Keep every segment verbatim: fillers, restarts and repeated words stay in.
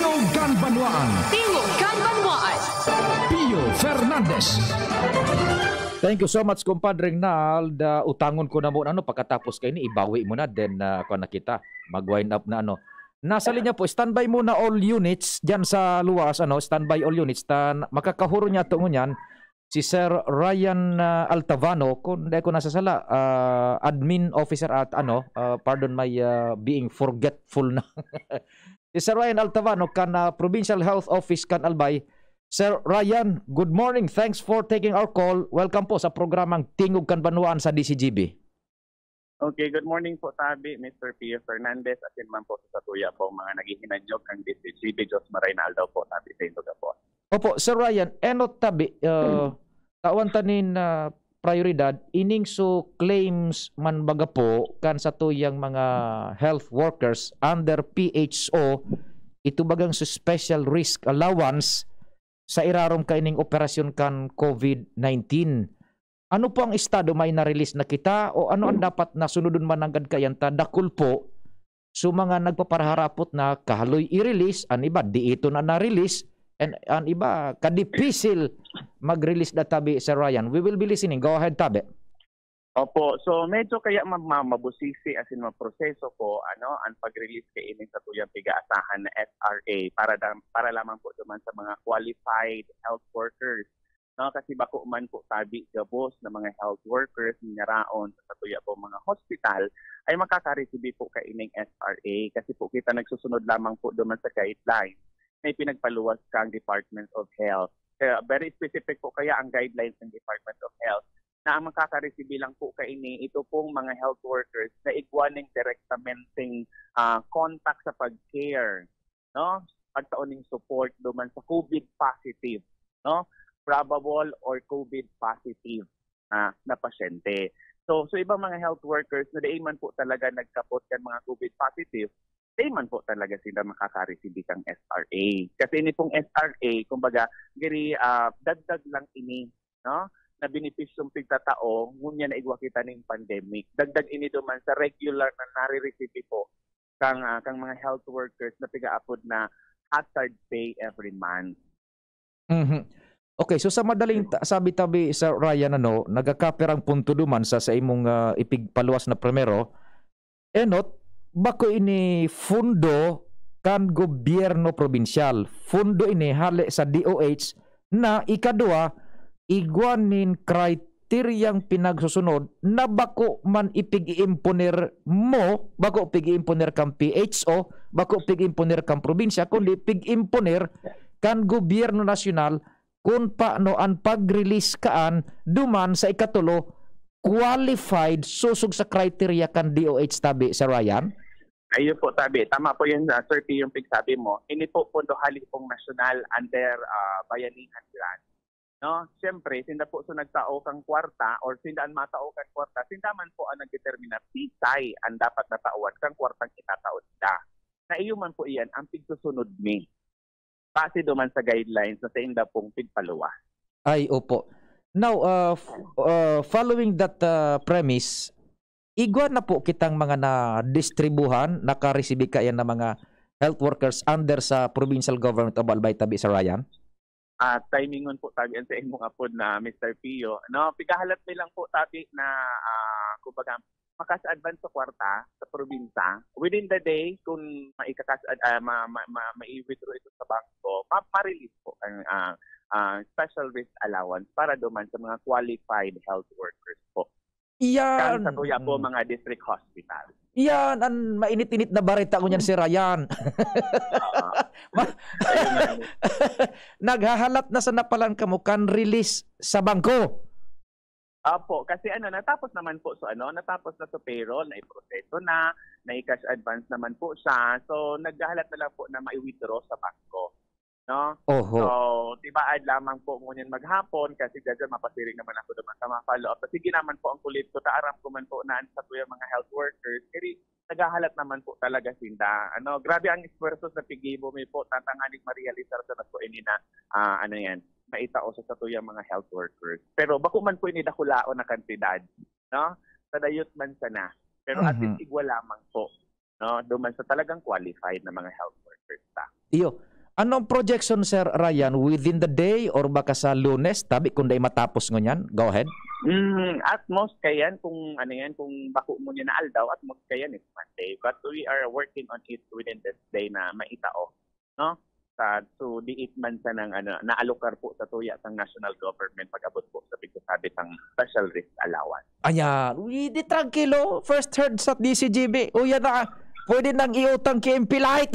Tingog kan Banwaan. Tingog kan Banwaan. Pio Fernandez. Thank you so much, Compadre Rinald. Ah, utangon ko na mo, ano, pagkatapos kaini, ibawi mo na, then, ah, kuwan na kita. Mag-wind up na, ano. Nasa linya po, standby muna all units dyan sa luwas, ano, standby all units. Tan, makakahuro niya to ngunyan, si Sir Ryan, ah, Altavano, kung di ko nasasala, ah, admin officer at, ano, ah, pardon my, ah, being forgetful na. Si Sir Ryan Altavano kan, ah, Provincial Health Office kan Albay. Sir Ryan, good morning. Thanks for taking our call. Welcome po sa programang Tingog kan Banwaan sa D C G B. Okay, good morning po, tabi, Mister Pio Fernandez, asin man po sa satuya po mga naghihinanyog kan D C G B. Diyos maray na aldaw po, tabi, sa indo po. Opo, Sir Ryan, enot tabi, uh, tawan ta nin, ah, prioridad, ining so claims man baga po kan satuyang mga health workers under P H O, ito bagang so special risk allowance sa irarom kaining operasyon kan COVID nineteen. Ano po ang estado? May na-release na kita o ano ang dapat na sunodon man nanggad kaiyan ta? Dakul po, so mga nagpaparaharapot na kahaloy i-release, an iba di ito na na-release, and an iba kadipisil mag-release na tabi, Sir Ryan. We will be listening. Go ahead, tabi. Opo, so medyo kaya ma- ma- mabusisi asin maproseso po ano ang pag-release kaini sa tuyang pigaasahan na S R A para da- para lamang po duman sa mga qualified health workers, no? Kasi bako man po tabi gabos na mga health workers ninyaraon sa tuya po mga hospital ay makaka-receive po kaining S R A kasi po kita nagsusunod lamang po duman sa guidelines na ipinagpaluwas kang Department of Health. Kaya very specific po kaya ang guidelines ng Department of Health na ang makaka-receive lang po kaini ito pong mga health workers na igwa ning direktamenteng, ah, contact sa pag-care, no? Pagtao ning support duman sa COVID positive, no? Probable or COVID positive na, na pasyente. So, so ibang mga health workers na dai man po talaga nagkapot kan mga COVID positive, dai man po talaga sila makaka-receive kang S R A. Kasi ini pong S R A, kumbaga, giri, ah, dagdag lang ini, no? Na benepisyong pigtatao, ngunyan na igwa kita ning pandemic. Dagdag ini duman sa regular na nare-receive po kang, ah, kang mga health workers na pigaapod na hazard pay every month. Mhm. Okay, so sa madaling ta- sabi tabi, Sir Ryan, ano, nagkakapirang punto duman sa, sa imong, ah, ipigpaluwas na primero, enot, bako ini fundo kan gobyerno probinsyal. Fundo ini hale sa D O H na ikadua, igwa nin kriteryang pinagsusunod na bako man ipig-iimponer mo, bako pig-iimponer kan P H O, bako pig-iimponer kan probinsya, kundi pig-imponer kan gobyerno nasyonal kun paano an pag-release kaan duman sa ikatulo qualified sosog sa criteria kan D O H tabi, Sir Ryan? Ayun po, tabi. Tama po yun, ah, Sir P, yung pigsabi mo. Ini po, Pondo Halipong Nasyonal under, ah, Bayanihan Grant. No? Siyempre, sinda po so nagtao kang kwarta or sinda ang matao kang kwarta, sinda man po ang nagdetermina pisay ang dapat na tawan kang kwartang itatao nila. Na iyo man po iyan ang pigsusunod mi. Base duman sa guidelines na sa inda pong pigpaluwas. Ay, opo. Now, uh, f- uh, following that uh, premise, igwa na po kitang mga nadistribuhan, nakaresibi kaiyan na mga health workers under sa Provincial Government of Albay tabi, Sir Ryan? Ah, timingon po tabi an sa imong apod na Mister Pio. No, pigahalat mi lang po tabi na, ah, kumbaga, makas advance sa kwarta sa probinsya. Within the day, kung maikakas ad- ah, ma, ma, ma, mai-withdraw ito sa bangko, ma, ma-release po ang, ah, ah, special risk allowance para duman sa mga qualified health workers po. Kan Iyan. Sa tuya po, mga district hospital. Iyan an mainit-init na bareta ko niyan, Sir Ryan. Ah, Ma- ayun nga. Naghahalat na sa napalan kamo kan release sa bangko. Apo, kasi ano, natapos naman po so ano, natapos na so payroll, na iproseso na, na cash advance naman po siya. So, naghahalat na lang po na mai-withdraw sa bangko. No? Oho. So, tibaad lamang po ngunyan maghapon kasi dyan mapasiring naman ako naman sa mga follow-up. Kasi sige naman po ang kulit ko, ta aram ko man po na sa tuya mga health workers, kaya naghahalat naman po talaga sinda. Ano, grabe ang esfuerzo sa pigibo mi po, tatanganing ma-realisar sa na po ini na, ah, ano yan, maitao sa satuyang mga health workers. Pero bako man po ini dakulaon na kantidad, no? Sa dayot man sana. Pero at Mhm. least igwa lamang po, no? Duman sa talagang qualified na mga health workers ta. Iyo. Anong projection, Sir Ryan, within the day or baka sa Lunes, tabi kung dai matapos ngunyan? Go ahead. Mm, at most kayan, kung ano yan, kung bako mo niya na aldaw, at most kayan is Monday. But we are working on it within this day na maitao, no? Sa, so, diit man sa nang, ano, naalokar po sa tuya sang national government pag-abot po sa pagsasabi sang special risk allowance. Ayan. Uy, di trangkilo. First heard sa D C G B. Uy, yan na. Pwede nang iutang kay M P Light.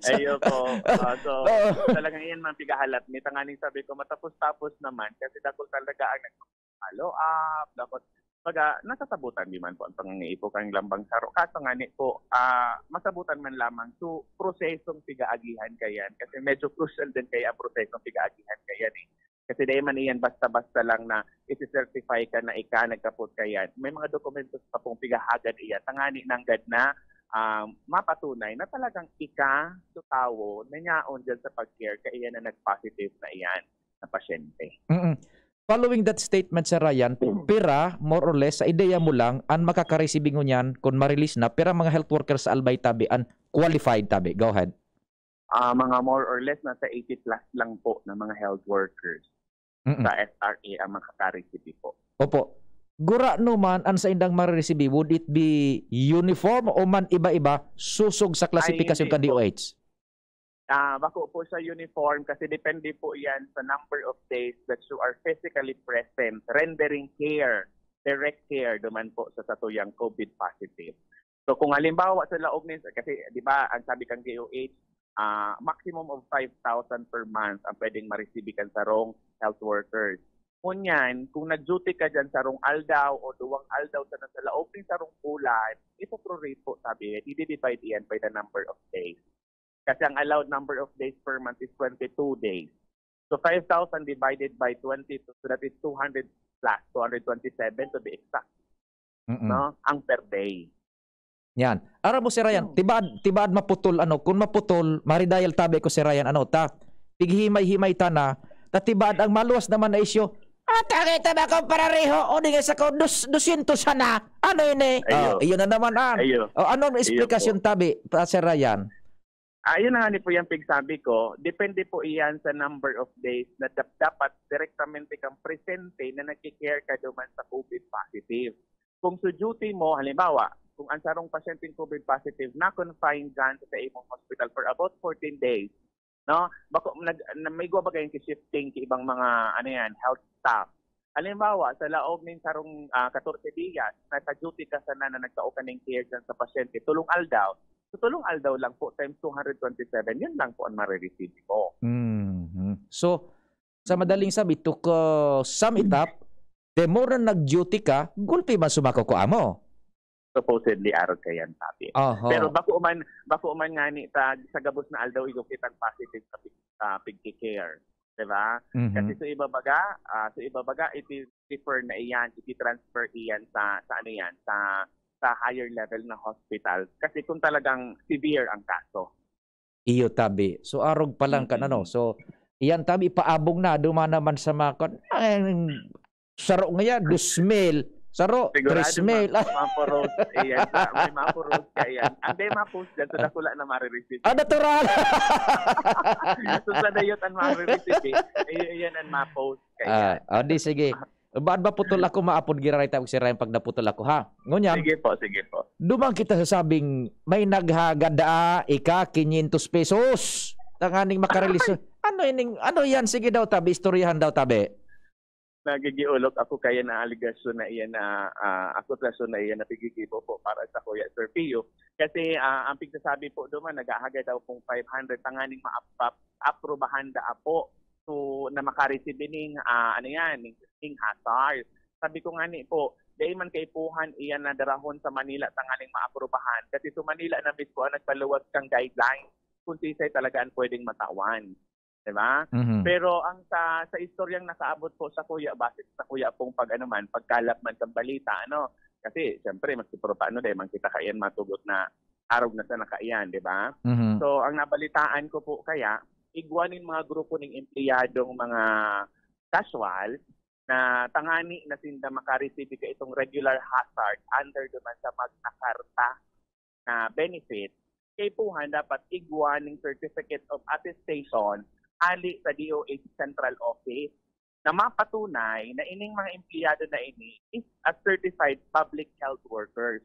Ayo po. Ah, so, Oo. talagang iyan man pigahalat. May tanganing sabi ko, matapos-tapos naman. Kasi dakol talaga ang nag-follow up. Dapat, baga, nasasabutan di man po ang pangangaipo kan lambang saro. Kaso nga ni po, ah, masabutan man lamang. So, prosesong pigaagihan kayan. Kasi medyo crucial din kaya ang prosesong pigaagihan kayan eh. Kasi dai man iyan basta-basta lang na isi-certify ka na ika nagkapot kayan. May mga dokumentos pa pong pigahagad iyan. Tangani nanggad na um, mapatunay na talagang ika, so tawo, nanyaon dyan sa pag-care kaya iyan na nag-positive na iyan na pasyente. Mm-mm. Following that statement, Sir Ryan, pira, more or less, sa ideya mo lang, ang makakaresibi ngunyan, kung ma-release na, pira mga health workers sa Albay tabi, ang qualified tabi? Go ahead. Ah, mga more or less, nasa eighty plus lang po na mga health workers Mm-mm. sa S R A ang makakareceive po. Opo. Gurano man ang saindang mariresibi, would it be uniform o man iba-iba susog sa klasifikasyon Ay, hindi kan D O H? Ah, bako po sa uniform kasi depende po yan sa number of days that you are physically present, rendering care, direct care duman po sa satuyang COVID positive. So kung halimbawa sa laog ni, kasi di ba ang sabi kang D O H, ah, maximum of five thousand per month ang pwedeng ma-receive kan sarong health workers. Ngunyan, kung nag-duty ka dyan sarong aldaw o duwang aldaw sa nasa laog ni sarong bulan, ipoprorate po, sabi, i-divide iyan by the number of days. Kasi ang allowed number of days per month is twenty-two days. So five thousand divided by twenty-two, so that is two hundred plus, two hundred twenty-seven to be exact, Mm-mm. no? Ang per day. Yan. Aram mo, Sir Ryan, Hmm. tibaad, tibaad maputol, ano, kung maputol, maridayal tabi ko, Sir Ryan, ano, ta, pighimay-himay ta na, ta tibaad ang maluwas naman na isyu, ah, tagay ta ba akong parareho, o di nga sa ko, dos, dosyentos sana, ano ini? Ayo. Oh, iyon na naman, ah. Ayo. Oh, anong Ayo eksplikasyon po. tabi, pa, Sir Ryan? Ayun na nga ni po yung pigsabi ko, depende po iyan sa number of days na dap- dapat direktamente kang presente na nagki-care ka duman sa COVID positive. Kung sa duty mo, halimbawa, kung ang sarong pasyenteng COVID positive na-confine dyan sa imong hospital for about fourteen days, no? Bako, nag, na, may iba baga yung shifting sa ibang mga, ano yan, health staff. Halimbawa, sa laog ning sarong ah, katorse diyas, nasa duty ka sana na nagtao ka ning care dyan sa pasyente, tulong aldaw, so tulong aldaw lang po times two hundred twenty-seven, yun lang po ang marireceive mo. Mhm. So, sa madaling sabi, to uh, sum it up, the more na nag-duty ka, gulpi man sumakukua mo. Supposedly, arog kayan, sabi. Oho. Pero bako man, bako man nga ni, tag, sa gabos na aldaw, igong kitang positive sa pig- sa pigki-care. Diba? Mhm. Kasi sa iba baga, ah, sa iba baga, iti-refer na iyan, iti-transfer iyan sa, sa ano yan, sa sa higher level na hospital. Kasi kung talagang severe ang kaso. Iyo tabi. So arog pa lang kan Mm. ano. So iyan tabi paabog na, duma naman sa mga kon-, ang saro nga yan, dos mil. Saro, Sigurado tres mil. ma- mapuros. Iyan, sa, may mapuros ka iyan. Ang day mapost dyan, sa dakula na marireceive. Ah, natural. So sa dayot ang marireceive eh. Ay, iyan ang mapost. Ah, Kaya, ah, di sige. Baad ba putol ako, maapod giraray ta og sirayan pag naputol ako, ha? Ngunyan, sige po, sige po. Duman kita sa sabing may naghagad daa, ika, quinientos pesos. Tanganing makarelease. Ano ining, ano yan? Sige daw, tabi, istoryahan daw, tabi. Nagigiulok ako kaya na aligasyon na iyan na ah, akusasyon na iyan na pigigibo po para sa Kuya Sir Pio. Kasi ah, ang pigsasabi po duman, naghahagad daw pong five hundred tanganing maapap aprubahan da apo. So, na makareceive ning ah, ano yan, ning, ning hazard. Sabi ko nga ni po, dai man kaipuhan iyan na darahon sa Manila tanganing maaprubahan. Kasi sa Manila na mismo ang nagpaluwas kang guidelines kung sisay talaga ang pwedeng matawan. Di ba? Mhm. Pero ang sa sa istoryang nakaabot po sa kuya, base sa kuya pong pag ano man, pagkalap man sa balita, ano? Kasi, siyempre, mas pero paano dahil man kita kaiyan matugot na arog na sa nakaiyan, di ba? Mhm. So, ang nabalitaan ko po kaya, igwa nin mga grupo ning empleyadong mga casual na tangani na sinda makareceive ka itong regular hazard under duman sa Magna Carta na benefit, kaipuhan dapat igwa ning certificate of attestation hali sa D O H Central Office na mapatunay na ining mga empleyado na ini is a certified public health workers.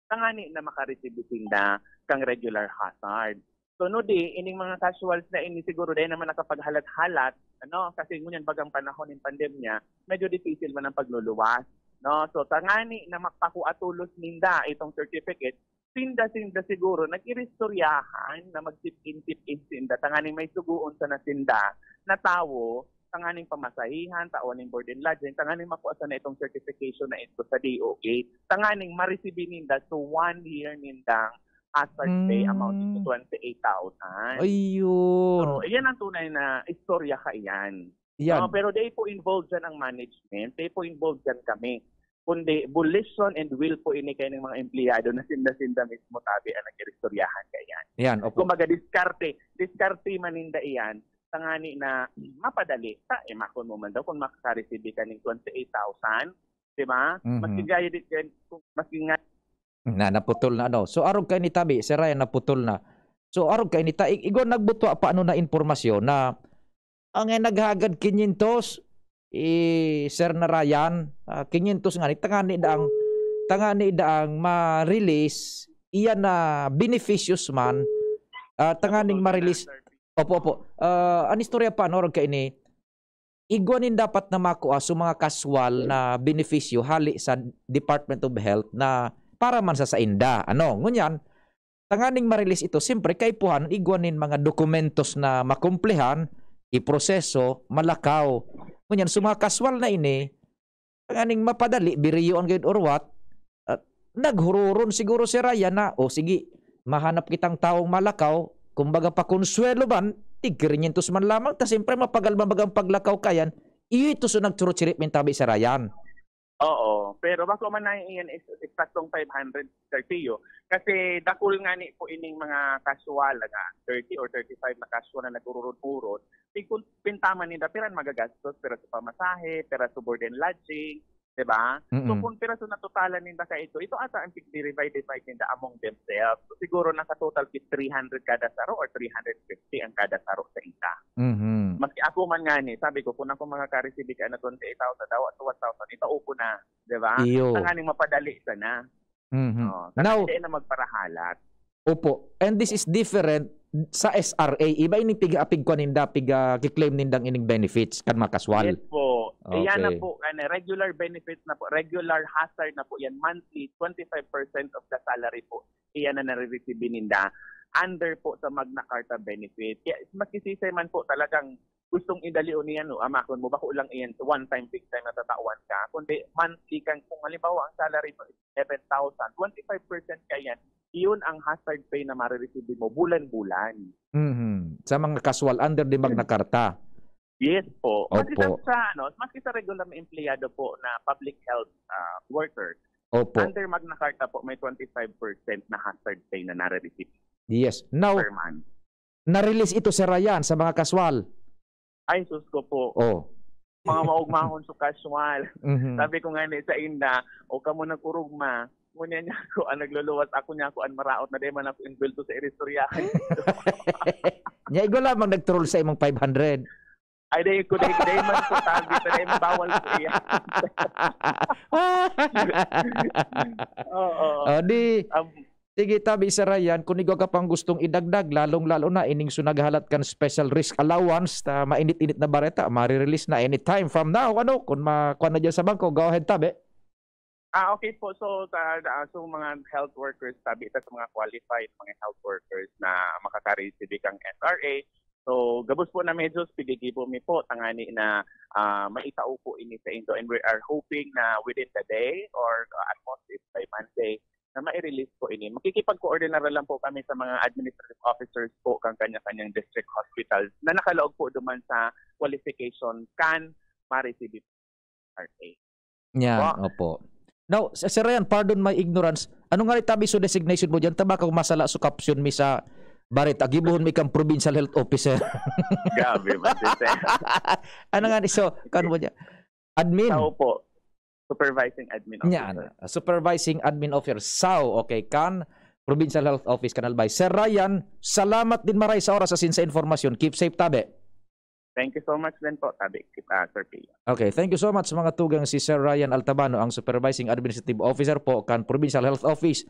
Tangani na makareceive sinda kang regular hazard. So, no di, ining mga casuals na ini siguro dahil naman nakapaghalat-halat, ano, kasi ngunyan bagang panahon ng pandemya, medyo difícil man ang pagluluwas. No? So, tangani na magpakuatulos ninda itong certificate, sinda-sinda siguro, nag-iristoryahan na mag-tip-in, tip-in sinda, tanganing may sugoon sana sinda na tawo, tanganing pamasahihan, tawo ning board and lodging, tanganing makuha sana itong certification na ito sa D O A, tanganing ma-receive ninda, so one year nindang hazard pay amounting to Mm. twenty-eight thousand. Ayun. So, iyan ang tunay na istorya kaiyan. Yan. No, pero di po involved dyan ang management, di po involved dyan kami. Kundi volition and will po ini kayo ng mga empleyado na sinda-sinda mismo tabi ang nag-iristoryahan kaiyan. Yan, opo. Kumbaga, diskarte, diskarte maninda iyan, tangani na mapadali. Ta, imakon mo man daw kung makakareceive ka ng twenty-eight thousand, di ba? Mhm. Maski gaya di, kung, maski nga Na, naputol na, ano. So, arog kaini tabi, si Ryan, naputol na. So, arog kaini ta, i-, igwa nagbutwa pa, ano, na impormasyon na ang, eh, naghagad kinyentos, eh, Sir na Ryan, ah, kinyentos nga ni, tangani daang, tangani daang ma-release, iyan na beneficious man, ah, tanganing ma-release. Opo, opo. Ah, ang istorya pa, ano, arog kaini, igwa nin dapat na makua sa mga kaswal na benepisyo hali sa Department of Health na para man sa sainda. Ano? Ngunyan, tanganing ma-release ito, siyempre, kaipuhan, igwa nin mga dokumentos na makumplehan, iproseso, malakaw. Ngunyan, sa mga kaswal na ini, tanganing mapadali, biriyoan gayud or what, ah, naghururon siguro si Ryan na, "O, sige, mahanap kitang tawong malakaw, kumbaga, pakonsuwelo man, tig kinyentos man lamang, ta siyempre, mapagal man bagang paglakaw kayan, iyo ito so nagchurot-chirip min tabi si Ryan." Oo, pero bako man na iyan is, eksaktong five hundred, Sir Tio, kasi dakul nga ni po ining mga casual, nga thirty or thirty-five na casual na nagururot-urot, tigkunpintaman ninda, pira an magagastos, pira sa pamasahe, pira sa board and lodging, di ba? So, Mm-mm. kung pira sa natotalan ninda ka ito, ito ata ang pigdi-divide-divide ninda among themselves. So, siguro nakatotal ki three hundred kada saro or three hundred fifty ang kada saro sa isa. Mhm. Maski ako man nga ni, sabi ko, kung ako makaka-receive ka na twenty-eight thousand, daw, to one thousand, itao ko na, di ba? Iyo. Tanganing mapadali sana. Mhm. Oh, Now, tanganing di na magparahalat. Opo. And this is different sa S R A. Iba ining piga-, pigkuan ninda, piga-, ki-claim nindang ining benefits kan mga kaswal. Yes po. Iyan na Okay. po, ano, regular benefits na po, regular hazard na po yan, monthly, twenty-five percent of the salary po. Iyan na nare-receive ninda under po sa Magna Carta benefit. Kaya maski sisay man po talagang gustong idali o niyan, no, amakon mo, bako lang iyan one time, big time na tatawan ka, kundi monthly kang, kung halimbawa ang salary mo is seven thousand, twenty-five percent ka yan, iyon ang hazard pay na marireceive mo bulan-bulan. Mhm. Sa mga kaswal under the Magna Carta. Yes po. Maski sa, Opo. sa, ano, maski sa regular na empleyado po na public health, ah, worker, Opo. under Magna Carta po, may twenty-five percent na hazard pay na nare-receive Yes. Now, per month. na-release ito, Sir Ryan, sa mga kaswal. Ay, sus ko po. Oh. Mga maugmahon sa kaswal. Mhm. Sabi ko nga ni sa inda, "O kamo nagurugma, ngunyan niya ako, ang nagluluwas ako niya ako, ang maraot na di man ako inbwelto sa iristoryahan." Nya, igwa lamang nagturol sa imong five hundred. Ay, dahil ko, dahil, dahil man po, sabi ko, dahil bawal po yan. Oo. Oh, di, Um, sige, tabi sa Ryan, kung igwa ka pang gustong idagdag, lalong-lalo na ining so naghalat kan special risk allowance, ta mainit-init na bareta, marirelease na anytime from now, ano, kung ma-, kuwan na dyan sa bangko, go ahead, tabi. Ah, okay po. So, sa, sa, so, mga health workers, tabi ta sa mga qualified, mga health workers na makaka-receive kang S R A. So, gabos po na medyo, pigigibo mi po, tangani na, ah, maitao po ini sa indo. And we are hoping na within the day or, ah, at most is by Monday, na mai-release po ini. Makikipag-coordinate lang po kami sa mga administrative officers po kang kanya-kanyang district hospitals na nakalaog po duman sa qualification kan ma-receive R A. Yan, Po. opo. Now, Sir Ryan, pardon my ignorance. Ano nga rin tabi so designation mo dyan? Tama ka kung masala so caption mi sa bareta. Gibohon mi kang provincial health officer. Grabe man, sir. Ano nga ni, so, kan mo dyan? Admin. Tao po. Supervising admin Yan. officer. Supervising admin officer. S A W, okay, kan Provincial Health Office kan Albay. Sir Ryan, salamat din maray sa oras asin sa informasyon. Keep safe tabi. Thank you so much din po, Tabi, kita, Sir Pio. Okay, thank you so much, mga tugang. Si Sir Ryan Altabano, ang Supervising Administrative Officer po kan Provincial Health Office